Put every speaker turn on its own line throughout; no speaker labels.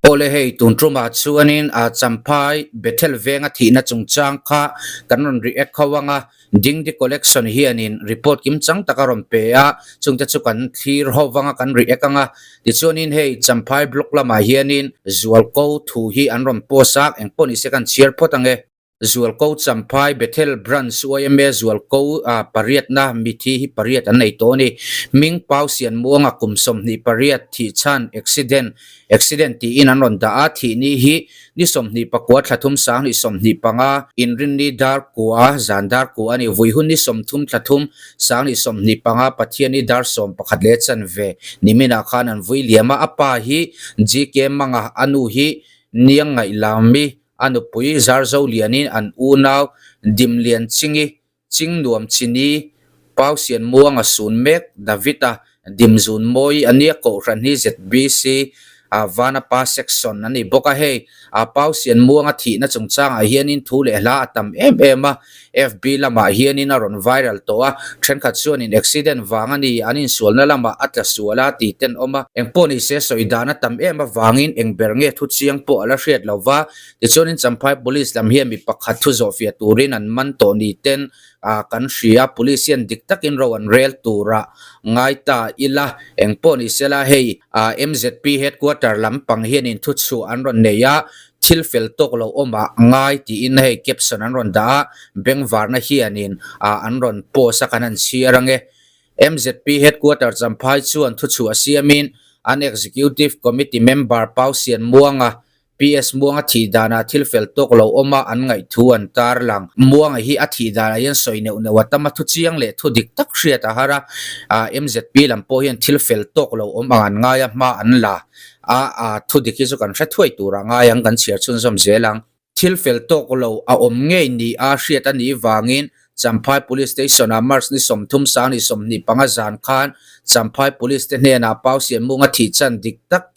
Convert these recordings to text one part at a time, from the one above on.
Awle hei tun tumah chuanin a Champhai Bethel venga thihna chungchang kha kan rawn react ho anga Dingdi Collection hianin report kim chang tak a rawn pe a, chungte chu kan thlir ho vanga kan react anga tichuanin hei Champhai block lamah hianin Zualko thu hi an rawn post a, engpawh nise kan chhiar phawt ange. Zualko Champhai Bethel Branch yma Zualko a pariatna mithi hi pariat an nei tawh a ni. Hming Pau Sianmuanga kum 28 thih chhan accident accident tiin an rawn dah a, thih ni hi ni 24 thla thum sang 25 inrinni dar kua zan dar kua a ni. Vui hun ni 30 thla thum sang 25 Pathianni dar 11 leh chanve niminah khan an vui liam a, a pa hi GK Manga a nu hi Niang Ngaihlammi A nupui Zarzo lianin an unau Dimlian Chingi, Chingnuam Chini, Pau Sianmuanga sun mek David-a Dimzun Mawi a nia Kohhran hi ZBC a Vanapa Section a ni bawk a. Hei a Pau Sianmuanga thihna chungchangah hianin thu leh hla a tam em em a, FB lamah hianin a rawn viral tawh a, thenkhat chuanin accident vang a ni, an insualna lamah a tla sual a tih ten awm a. Engpawh ni se sawi dan a tam em avangin eng ber nge thu chiang pawh a la hriat lo va, tichuanin Champhai Police lam hian mi pakhat thu zawhfiah turin an man tawh ni ten kan hria, Police hian dik takin ro an rel turah ngai ta ila, engpawh ni sela hei MZP headquarter lampang hianin thuchhuah an rawn nei a, Thil fel tawk lo awmah ngai tiin hei caption an rawn dah a, bengvarna hianin ah an rawn post a kan han chhiar ange. MZP headquarter Champhai chuan thuchhuah siamin an Executive Committee member Pau Sian Muanga, PS Muanga thih danah thil fel tawk lo awma an ngaih thu an tarlang. Muanga hi a thih danah hian sawi neuh neuh a tam a, thu chiang leh thu dik tak hriat a har a, MZP lam pawh hian thil fel tawk lo awm ang an ngai a, hma an la. A a thu dik hi chu kan hre thuai turah ngai ang, kan chhiar chhunzawm zel ang. Thil fel tawk lo a awm ngei ni a hriat a nih vangin Champhai Police Station ah March ni 30 sang ni 25 zan khan Champhai Police te hnenah Pau Sianmunga thih chan dik tak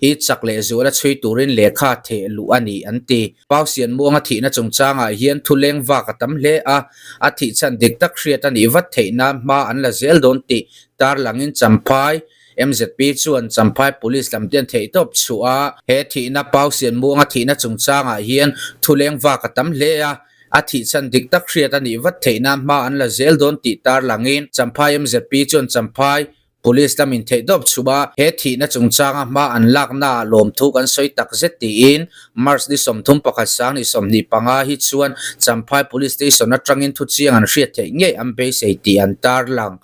hi chak leh zuala chhui turin lehkha theh luh a ni an ti. Pau Sianmuanga thihna chungchangah hian thu leng vak a tam hle a, a thih chan dik tak hriat a nih vat theih nan hma an la zel dawn tih tarlangin Champhai MZP chuan Champhai Police lam te an theihtawp chhuah a, he thihna Pau Sianmuanga thihna chungchangah hian thuleng vak a tam hle a, a thih chhan dik tak hriat a nih vat theih nan hma an la zel dawn tih tarlangin Champhai MZP chuan Champhai Police lamin theihtawp chhuah a, he thihna chungchanga hma an laknaah lawmthu kan sawi tak zet tiin March ni 31 sang ni 25 hi chuan Champhai Police Station atangin thuchiang an hriat theih ngei an beisei tih an tarlang.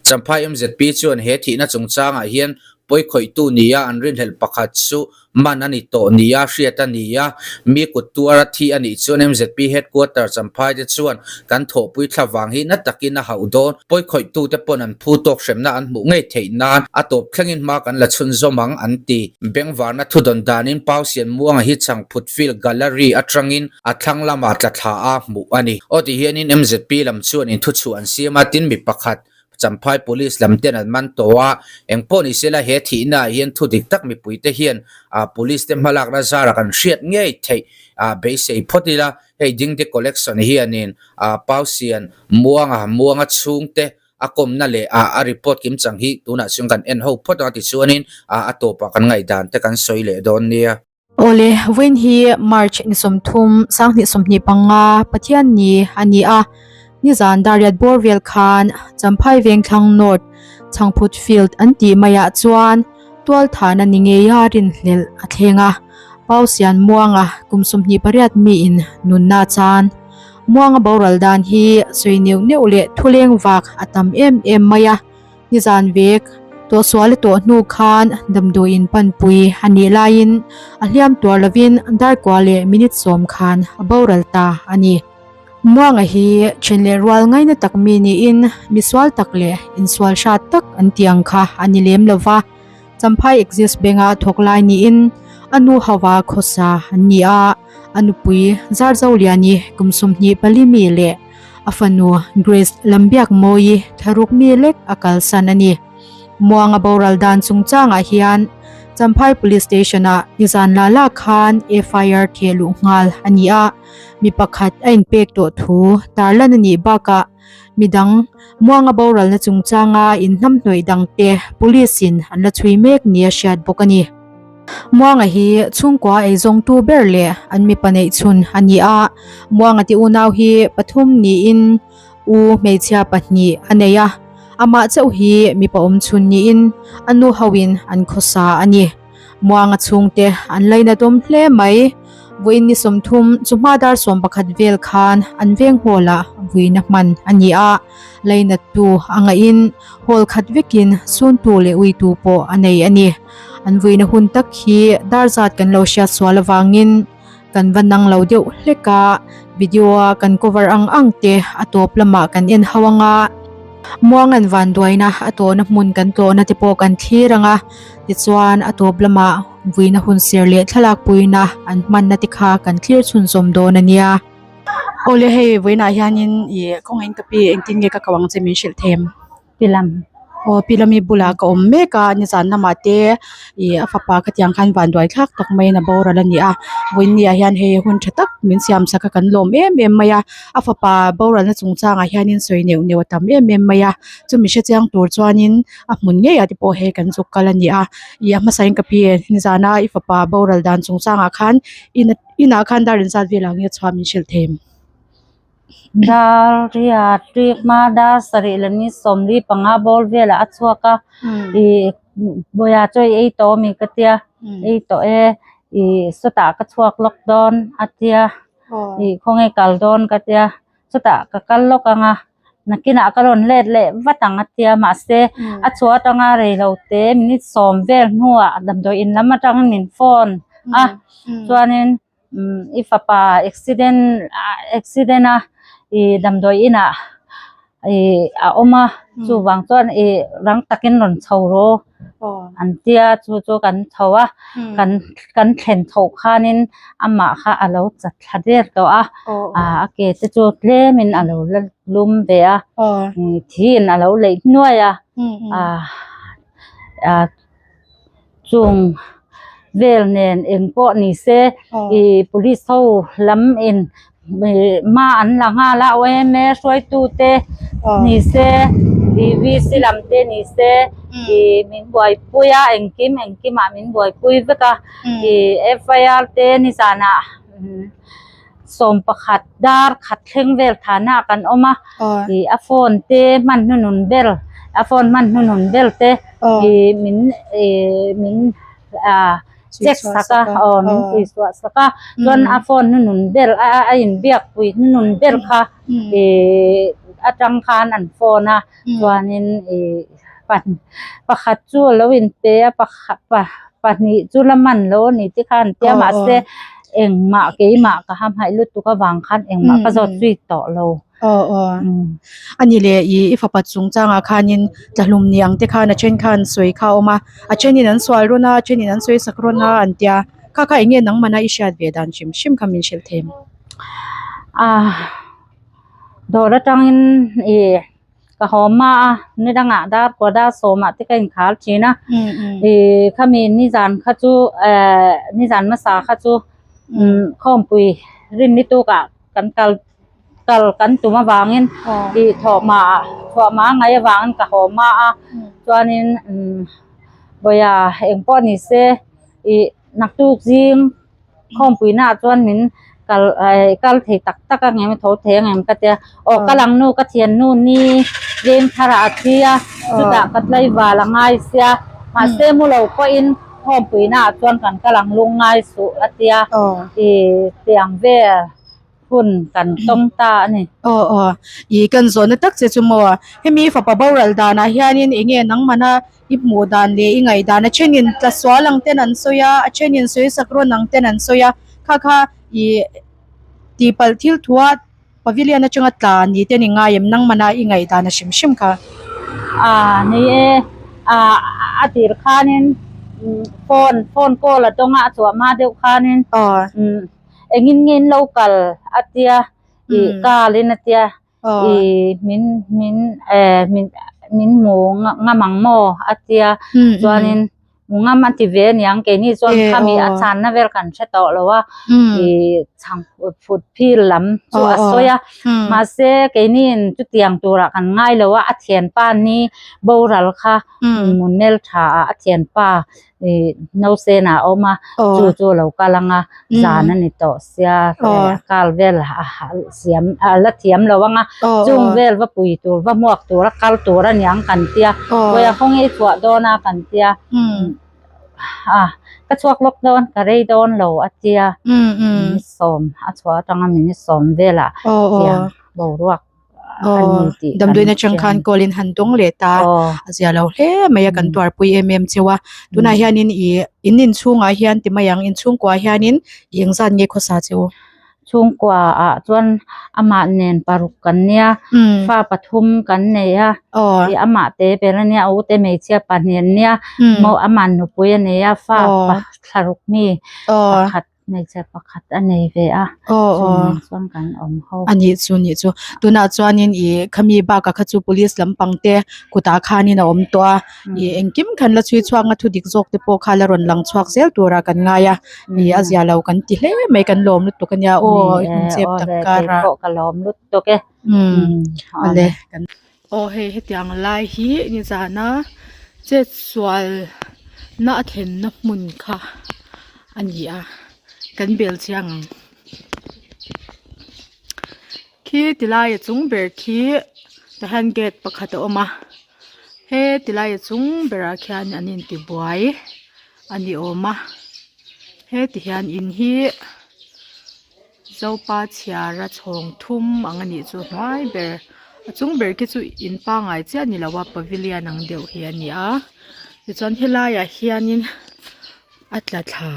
Champhai MZP chuan he thihna chungchangah hian pawikhawihtu nia an rinhlelh pakhat chu man a ni tawh nia hriat a ni a, mi kut tuara thi a nih chuan MZP headquarter Champhai te chuan kan thawhpui thla vang hi na takin a hauh dawn. Pawikhawihtute pawn an phu tawk hremna an hmuh ngei theih nan a tawp thlengin hma kan la chhunzawm ang an ti. Bengvarna thudawn danin Pau Sianmuanga hi Changphut Field Gallery atangin a thlang lamah tla thla a hmuh a ni. Aw ti hianin MZP lam chuan inthuchhuah an siam a, tin mi pakhat Champhai Police lam ten an man tawh a, engpawh ni sela he thihna ah hian thu dik tak mipui te hian Police te hmalakna zara kan hriat ngei theih beisei phawt ila, hei Dingdi Collection hianin Pausian Muanga Muanga chhungte a kawmna leh a report kim chang hi tunah chuan kan en ho phawt ang a tichuanin a tawpah kan ngaihdan te kan sawi leh dawn nia.
Awle, vawiin hi March ni 30, 2025 Pathian ni a ni a, nizan Dariat bawr vel khan Champhai Vengthlang North Chhangphut Field an tih maiah chuan tualthahna ni ngeia rinhlelh a thleng a, Pau Sian Muanga kum 28 miin nunna a chan. Muanga boral dan hi sawi neuh neuh leh thuleng vak a tam em em mai a. Nizan vek, tawhsual a tawh hnu khan damdawiin panpui a nih laiin a hliam tuar lovin darkua leh minute 10 khan a boral ta a ni. Muanga hi then leh rual ngaina tak mi niin misual tak leh insual hrat tak an tih ang kha a ni lem lova, Champhai Axis Bank-a thawk lai niin a nu hauva khawsa an ni a, a nupui Zarzoliani kum 24 mi leh A fanu Grace Lambiakmawii thlaruk mi lek a kalsan a ni. Muanga boral dan chungchangah hian Champhai Police Station-ah nizan la la khan FIR theh luh nghal a ni a, mi pakhat a inpek tawh thu tarlan a nih bakah midang Muanga boralna chungchanga inhnamhnawih dangte Police-in an la chhui mek nia hriat bawk a ni. Muanga hi chhungkua eizawngtu ber leh an mipa neih chhun a ni a, Muanga te unau hi pathum niin u hmeichhia pahnih a nei a, amah chauh hi mipa awm chhun niin a nu hoin an khawsa a ni. Muanga chhungte an lainatawm hle mai. Vawiin ni 30 chawhma dar 11 vel khan an veng hall ah vuina hman a ni a, lainattu a ngaihin hall khat vekin suntu leh uitu pawh a nei a ni. An vuina hun tak hi dar zat kan lo hriat sual avangin kan va nang lo deuh hlek a, video a kan cover ang ang te a tawp lamah kan en ho anga Muangan vanduaina a tawhna hmun kan tlawhna te pawh kan thlir anga tichuan a tawp lamah vuina hun ser leh thlalak puina an hmanna te kha kan thlir chhunzawm dawn a nia. Awle hei vawiinah hianin ih kawngaiin ka pi engtin nge ka ko ang che min hrilh them. Pilam. Aw Pilami bulah ka awm mek a nizan lamah te ih a fapa khatiang khan vanduai thlak tak maiin a boral a ni a vawiin ah hian hei hun tha tak min siam sak a kan lawm em em mai a a fapa boralna chungchangah hianin sawi neuh neuh a tam em em mai a chumi hre chiang tur chuanin a hmun ngeiah te pawh hei kan zuk kal a ni a ih a hmasain ka pi nizana i fapa boral dan chungchangah khan in inah khan dar inzat velah nge chhuah min hrilh thei em?
Dar riat rik hma dar sarih leh ni 45 bawr velah a chhuak a ih bawiha chaw i ei tawh ami ka tia ei tawh e ih sawtah ka chhuak lawk dawn a tia ih khawnge kal dawn ka tia chutah ka kal lawk ang a nakinah ka rawn let leh vat ang a tia mahse a chhuah atanga reilo te minute sawm vel hnuah damdawi in lam atangin min phone a chuanin. Umm i fapa accident accident a ih damdawi inah ih a awm a chuvang chuan ih rang takin rawn chho rawh an tia chu chu kan chho a kan kan thlen chhoh khanin amah kha a lo chat thla der tawh a ah a ke te chu tlemin a lo la lum ve a ih thiin a lo leih hnuai a ah ah. Chung vel nen eng pawh ni se ih police ho lam in ih hma an la nghal a yma hruaitu te ni se ih VC lam te ni se ih min buaipui a engkim engkim ah min buaipui vek a ih FIR te nizanah 11 dar khat thleng vel thana ah kan awm a ih a phone te hman hnunun ber a phone hman hnunun ber te ih min ih min ah check sak a aw min pui chhuah sak a chuan a phone hnunun ber a a inbiak pui hnunun ber kha ih atang khan an phone a chuanin ih pakhat chu a lo inpe a pakhat pahnih chu la man lo a ni te khan an tia mahse engmah keimah ka hamhaih lutuk avang khan engmah ka zawt zui tawh lo.
Aw aw a ni leh ih i fapa chungchangah khanin tlahlum ni ang te khan a then khan sawi kha a awm a a thenin an sual rawn a a thenin an sawi sak rawn a an tia kha kha eng nge nangmahna i hriat ve dan hrim hrim kha min hrilh thei em?
Ah dawr atangin ih ka haw hma a ni dangah dar kua dar sawmah te ka inkhar thin a ih khami nizan kha chu ehh nizan hmasa kha chu umm khawmpui rin ni tukah kan kal kal kan tum avangin ih thawhhma ah thawhhma a ngaih avangin ka haw hma a chuanin umm vawiah engpawh ni se ih naktuk zing. Khawmpui naah chuan min kal eh kal thei tak tak ang em tho thei ang em ka tia aw kal ang nu ka thian nu ni veng tharah a thi a chutah ka tlaival a ngai sia mahse mu lo pawhin khawmpui naah chuan kan kal ang lung ngai suh a tia ih tiang vel. hun kan tawng ta a ni.
Aw aw, i kan zawhna tak che chu maw? Hemi fapa boral danah hianin eng nge nangmahna i hmuh dan leh i ngaih dan a thenin tla sual ang ten an sawi a, a thenin sawi sak rawn ang ten an sawi a, kha kha i tihpalh thil thua pavilion atanga tla ni te ni ngai em nangmahna i ngaih dan a hrim hrim kha?
A ni e, a a tir khanin phone phone call a tawnga a chhuah hma deuh khanin Engin nge in lo kal a tia ih kal in a tia ih min min eh min min hmu ngam ang maw a tia chuanin hmu ngam a ti ve aniang keini chuan khami a chhanna vel kan hre tawh lo a ih chhang phut phil lam chu a sawi a mahse keini in chutiang turah kan ngai lo a a thianpa ni boral kha hmun nel tha ah a thianpa. Ih nausên ah a awm a chu chu a lo kal ang a zan a ni tawh sia a kal vel a siam a la thiam lo ang a chung vel va pui tur va hmuak tur a kal tur a niang kan tia kawia khawnge i chhuah dawn a kan tia a ka chhuak lawk dawn ka rei dawn lo a tia minute sawm a chhuah atanga minute sawm velah tiang boruak.
Aw damdawiin atang khan call in han dawng leh ta a zia lo hle mai a kan tuarpui em em cheu a tunah hianin ih in inchhungah hian ti mai ang inchhungkuaah hianin ih engzat nge khawsa cheu?
Chhungkua ah chuan amah nen paruk kan nia fa pathum kan nei a ih amah te ber ania a ute hmeichhia pahnih an nia maw amah nupui a nei a fa thlaruk mi pakhat. Hmeichhe pakhat a nei ve a, chung nen chuan kan awm ho.
A nih chu nih chu. Tunah chuanin ih khami bakah kha chu police lampang te kutah khanin a awm tawh a, ih engkim khan la chhui chhuak nga thu dik zawk te pawh kha la rawn lang chhuak zel turah kan ngai a, ih a zia lo kan ti hle mai kan lawm lutuk a nia aw i hun chep tak kar a.
Ni e aw le keipawh ka lawm lutuk e.
Umm awle kan. Aw hei hetiang lai hi nizana chetsual na a thlenna hmun kha a ni a kan bel chiang ang khi tilai a chung ber khi tah hian gate pakhat a awm a he tilai a chung berah khian an inti buai a ni awm a heti hian in hi. Zopa chhiara chhawng thum ang a nih chu hnuai ber a chung ber khi chu in pangai chiah a ni lo a pavilion ang deuh hi a ni a tichuan helaiah hianin a tla thla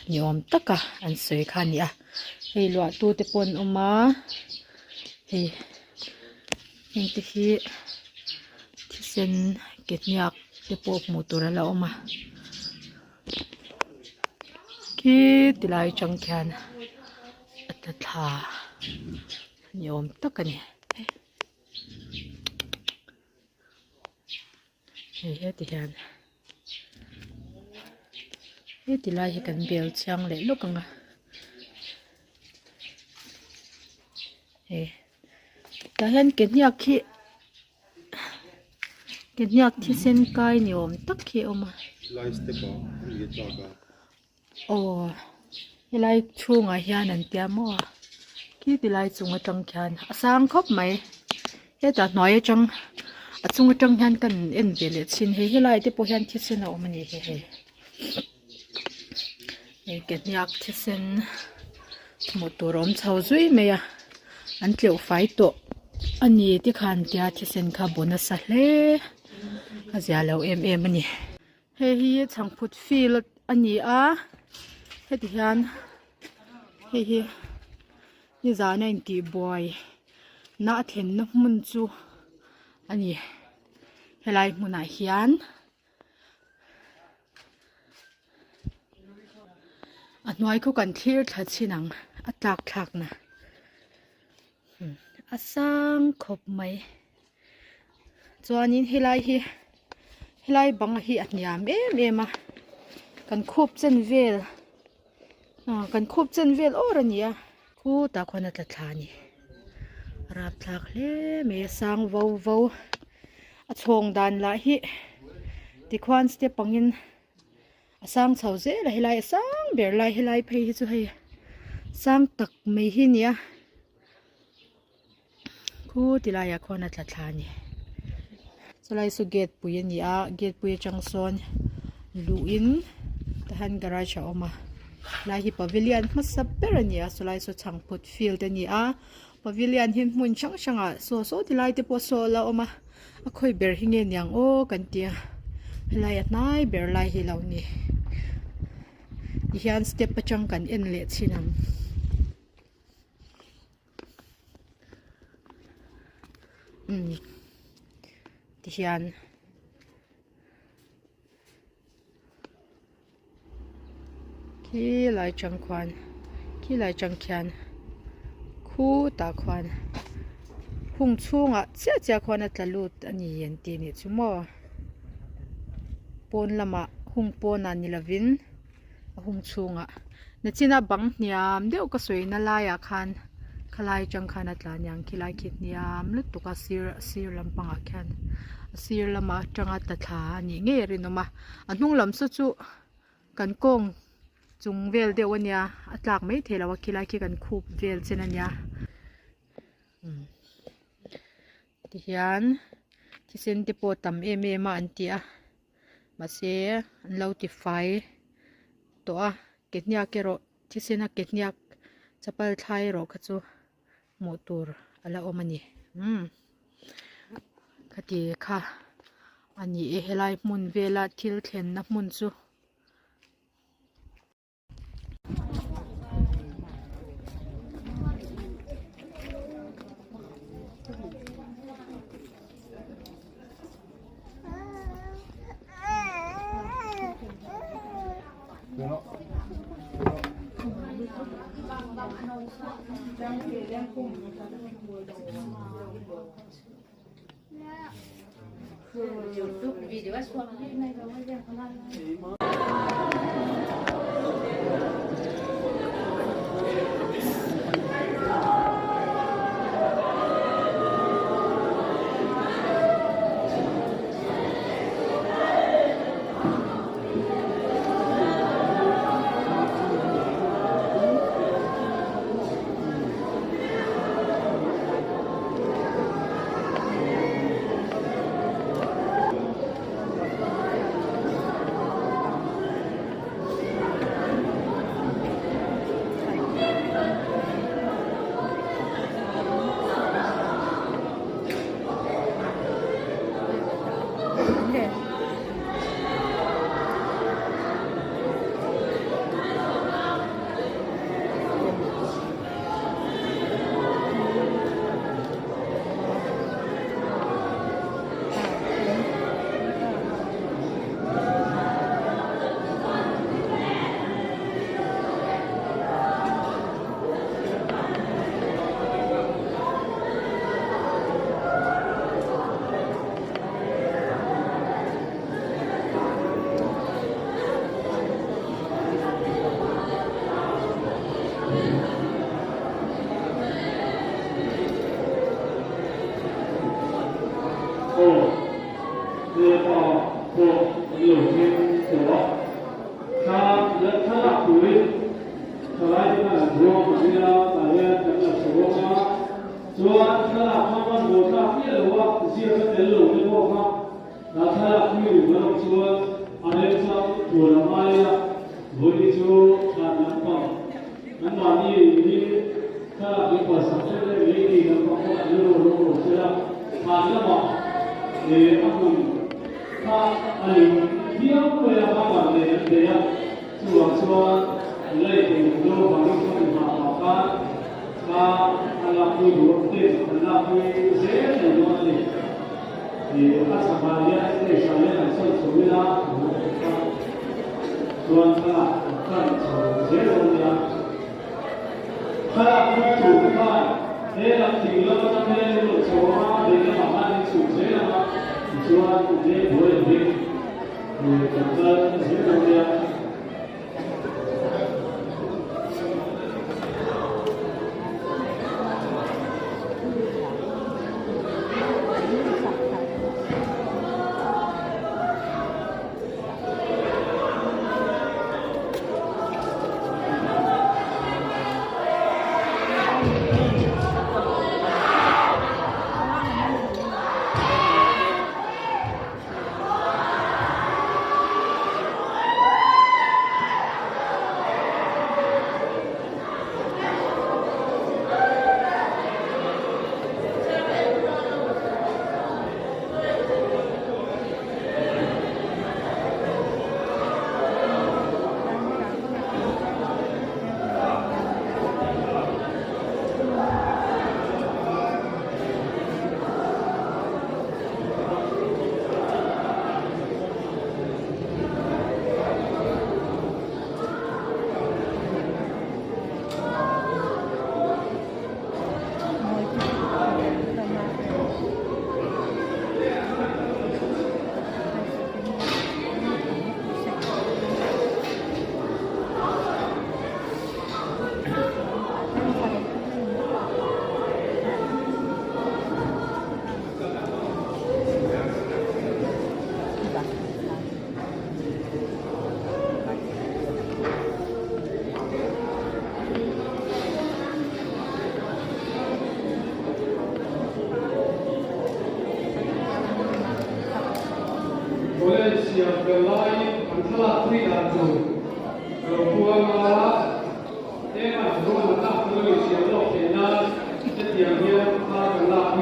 ni awm taka an sawi kha a ni a hei luah tu te pawh an awm a hei heng te hi thisen ke hniak te pawh hmuh tur a la awm a. Khi ti lai atang khian a tla thla ni awm tak a ni hei heti hian heti lai hi kan bel chiang leh lawk ang a hei tah hian ke hniak hi. Ke hniak thisen kai ni awm tak hi a awm a. Aw helai chhungah hian an tia maw khi ti lai chung atang khian a sang khawp mai hetah hnuai atang a chung atang hian ka en ve leh thin hei helai te pawh hian thisen a awm a ni hi hei hei ke hniak thisen hmuh tur a awm chho zui mai a an tleuh fai tawh a ni tikhan tia thisen kha bu nasa hle a zia lo em em a ni. Hei hi chhangphut field a ni a heti hian hei hi nizan a intihbuai na a thlenna hmun chu a ni helai hmunah hian. A hnuai khaw kan thlir thla chhin ang a tlak thlak na a sang khawp mai chuanin helai hi helai bang hi a hniam em em a kan khup chen vel ah kan khup chen vel awr a ni a khutah khuan a tla thla a ni rapthlak hle mai a sang vo vo. A chhawng dan lah hi tikhuan step angin a sang chho zel a helai a sang ber lai helai phei hi chu hei sang tak mai hi a ni a khu ti laiah khuan a tla thla a ni chulai chu gate pui a ni a gate pui atang sawn luhin tah hian garage a awm a helai hi pavilion hmasa ber a ni a chulai chu chhangphut field a ni a. Pavilion hi hmun hrang hrangah saw saw ti lai te pawh saw a la awm a a khawi ber hi nge niang aw kan tia helai a hnai ber lai hi lo ni tihian step atang kan en leh thin ang. Umm tihian. Khi lai tang khuan khi lai tang khian khutah khuan hung chhungah chiah chiah khuan a tla lut a ni an tih anih chu maw pawn lamah hung pawnah ni lovin a hung chhungah nachina bang hniam deuh ka sawi na laiah khan khalai atang khan a tla aniang khilai khi hniam lutuk a sir sir lampangah khian a sir lamah atanga tla thla a nih ngei a rinawm a a hnung lam saw chu. Kan kawng chung vel deuh a nia a tlak mai thei lo a khilai khi kan khup vel chen a nia umm tihian thisen te pawh tam em em a an ti a mahse an lo ti fai tawh a ke hniak erawh thisen a ke hniak chapal thlai erawh kha chu hmuh tur a la awm a ni umm khati kha a ni e helai hmun vela thil thlenna hmun chu.
Aw, Lalpa pawh an lo thleng tawh a, thla la thlalak turin thalai te khan an ruang a nia, tah hian kan la chho ang a, chuan thlalak kha hmanhmawh tlak miah lo a, ziak a tel lo te pawh kha a thlalak pui duh kan awm chuan a remchang thual a ngai a, vawiin chu thlan lampang anmahni hi thlalak in palsak em em mai ni lampang pawh an la rual rawk rawk zel a, thlan lamah eh a hmun kha a lim viau mai a, hammer nen an bei a, chuvang chuan lei thei lo vangin khami hmah hmah khan Thla a lakpui duh ten an lakpui zel mai dawn a ni. Ih a chhakah hian stage ah hian an sawi chho ila chuan thlalak an tan chho zel dawn nia. Thlalak pui tur te khan he lam thing lam atang hian in rawn chho ang a, lei lamah khan in chhuk zel ang a, tichuan lei buai lovin kan kal zel dawn nia.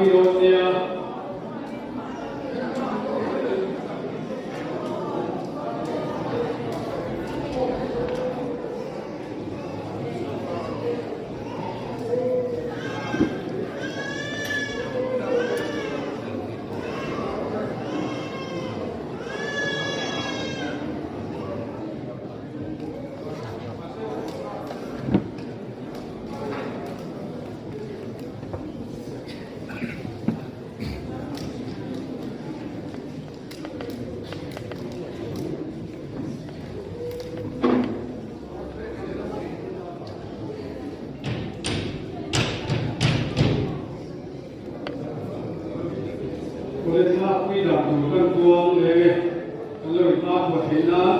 pui dawn nia. College thlakpui dan tur kan kuang leng e, kan lo inhma khuah theih nan.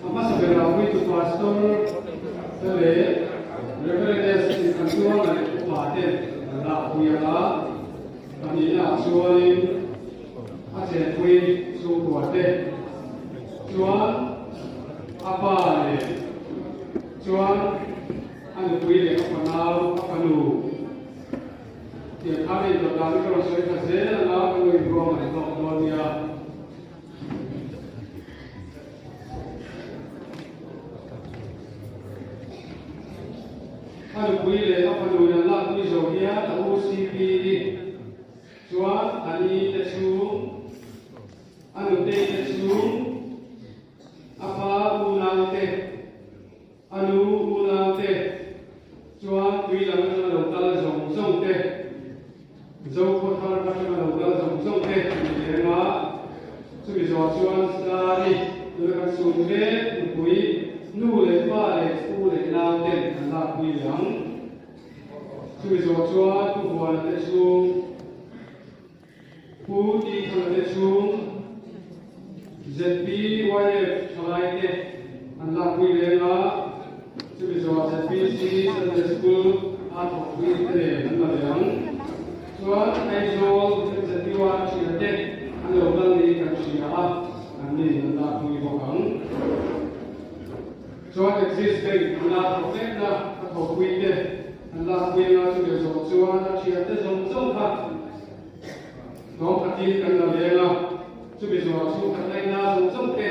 A hmasa berah puitu Pastor te leh Reverend S. Inthantuanga leh upa te an lakpui ang a, pahnihnaah chuanin a chenpui chhungkua te chuan a pa leh chuan a nupui leh a fanau a fanu tiang khan a inhlawh dan hi ka rawn sawi tha zel ang a, ka lo inruang an hlawk dawn nia. A nupui leh a fanu in an lakpui zo hian a UCP chuan a ni te chhung, a nutei te chhung, a pa unau te, a nu unau te chuan tui lam atanga lo kal zawng zawng te, Zokhawthar atanga lo kal zawng zawng te an ni lem a, chumi zawh chuan Stari tuna kan chhung mek nupui nu leh pa leh u leh nau ten an lakpui leh ang. Chumi zawh chuan Pu Huana te chhung, Pu Tithana te chhung, ZPYF thalai te an lakpui leng a, chumi zawhah ZPC Sunday School a thawkpui te nen an la leh ang. Chuan Aizawl ZPY thian te an lo kal niin kan hria a, an nin an lakpui bawk ang. Chuan Axis Bank an la thawk lekna a thawkpui te an lakpui anga chumi zawh chuan a thian te zawng zawng kha Hnawm khatin kan la leng a, chumi zawhah chhungkhat ngaina zawng zawng te,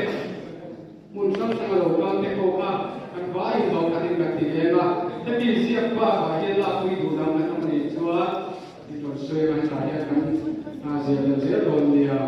hmun hrang hranga lo kal te pawh kha kan vaiin hlawm khatin kan ti leng a. Hemi ziak bakah hian lakpui duh dang kan awm anih chuan i rawn sawi ang a, hetah hian kan ziah belh zel dawn nia.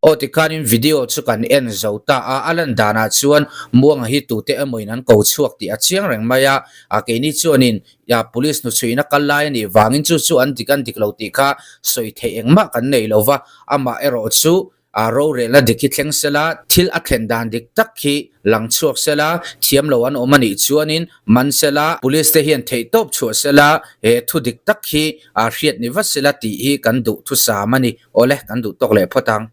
Aw tikhanin video chu kan en zo ta a, a lan danah chuan Muanga hi tute emawin an ko chhuak tih a chiang reng mai a, a keini chuanin police hnuchhuihna kal lai a nih vangin chu chu an dik an dik lo tih kha sawi theih engmah kan nei lo va, amah erawh chu A rorelna dik hi thleng sela, thil a thlen dan dik tak hi lang chhuak sela, thiam lo an awm a nih chuanin man sela, police te hian theihtawp chhuah sela, he thu dik tak hi a hriat ni vat sela tih hi kan duh thusam a ni. Awle, kan duh tawk leh phawt ang.